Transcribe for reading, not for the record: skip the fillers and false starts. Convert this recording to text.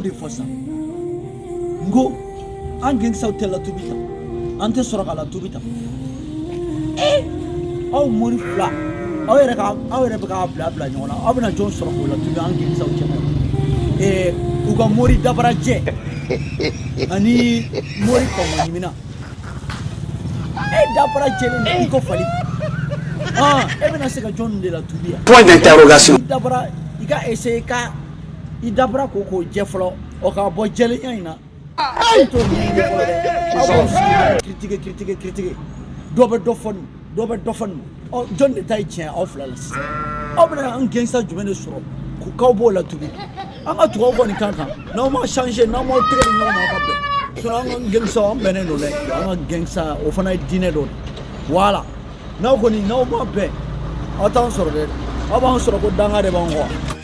de fɔ sisan. N ko an gangstaw tɛ latubi tan, an tɛ sɔrɔ ka latubi tan. Ee, aw mori fila, aw yɛrɛ ka aw yɛrɛ bɛ k'a bila bila ɲɔgɔn na, aw bɛna jɔn sɔrɔ k'o latubi an gangstaw cɛ? Ee, u ka mori dabarajɛ ani mori kɔngɔ ɲimina. E dabara jɛlen don i ko fali. Ah, e bɛna se ka jɔn de latubi yan? Point d'interrogation. I dabara, i ka essayer ka i dabara ko k'o jɛ fɔlɔ, o ka bɔ jɛlenya in na. E t'o ɲɛɲini fɔlɔ dɛ. Aw b'aw sigi ka critiquer, critiquer, critiquer. Dɔ bɛ dɔ fɔ nin, dɔ bɛ dɔ fɔ nin. Ɔ, jɔn de ta ye tiɲɛ aw fila la sisan? Aw bɛna an gangsta jumɛn de sɔrɔ k'aw b'o latubi? An ka tugu aw kɔni kan kan, n'aw ma changer, n'aw m'aw tɛgɛ di ɲɔgɔn ma, aw ka bɛn. Sinon an ka gangsta, an bɛnnen don dɛ. An ka gangsta, o fana ye diinɛ dɔ de. Voilà, n'aw kɔni n'aw ma bɛn, aw t'an sɔrɔ dɛ. Aw b'an sɔrɔ ko danga de b'an kɔ.